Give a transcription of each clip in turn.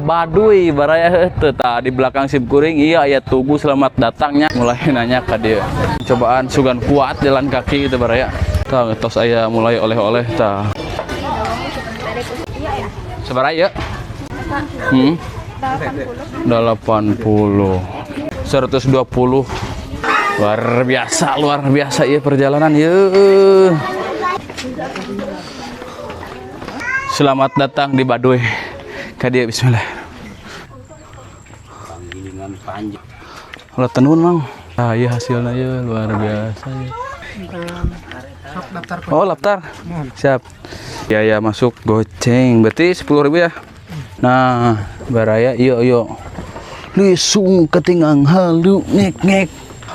Baduy baraya heuh tah di belakang sim kuring iya aya tugu selamat datangnya mulai nanya ka dieu. Cobaan sugan kuat jalan kaki itu baraya. Tah tos aya mulai oleh-oleh tah. Sabaraha ieu? 80. 120. Luar biasa ya perjalanan ya. Selamat datang di Baduy. Kadia bismillah. Panggilingan panjang. Ulah tenun mang. Ah iya hasilnya ya luar biasa ya. Oh daftar. Siap. Ya ya masuk goceng. Berarti 10.000 ya. Nah, baraya iyo iyo. Lisung ketinggang halu ngek ngek.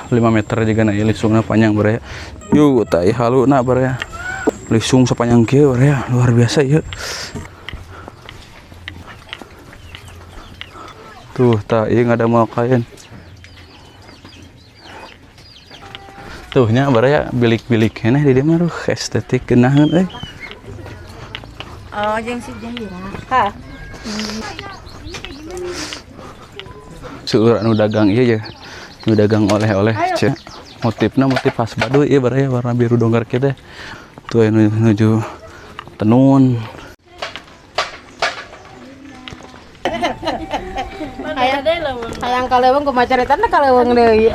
5 meter juga na lisungna panjang baraya. Yuk tai halu na baraya. Lisung sepanjang kieu baraya, luar biasa ieu. Tuh tah ieu ngada mau kain. Tuh nya baraya bilik-bilik keneh di dieu mah duh estetik geunaheun euy. Oh, jeung si Jahira. Hah. Seueur anu dagang ieu ya. Nu dagang oleh-oleh cek. Motifna motif khas Baduy ieu baraya warna biru dongker kieu teh. Tuh anu nuju tenun. Hayang kaleuweung kumaha caritana kaleuweung deui.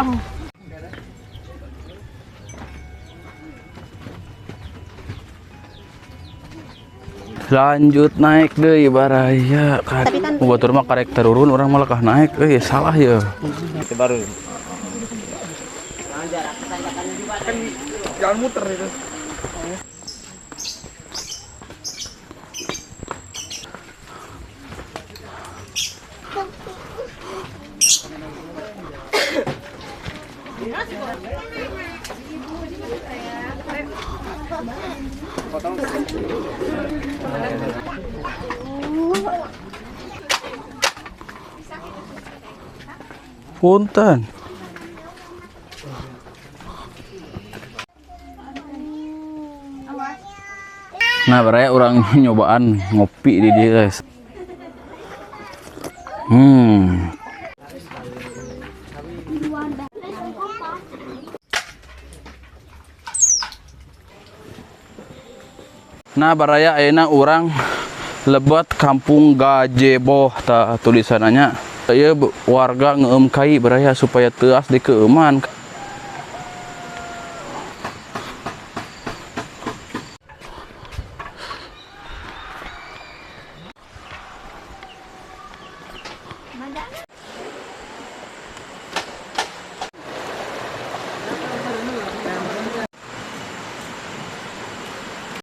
Lanjut naik deui baraya. Kan batur mah karek turun urang malah kah naik euy salah ya. Itu baru. Kan jalan muter itu. Punten. Nah, baraya orang nyobaan ngopi di dia, guys. Nah, baraya ayeuna urang lebet Kampung Gajeboh tah tulisannya. Ieu warga ngeueum kai baraya supaya teuas di keueuman.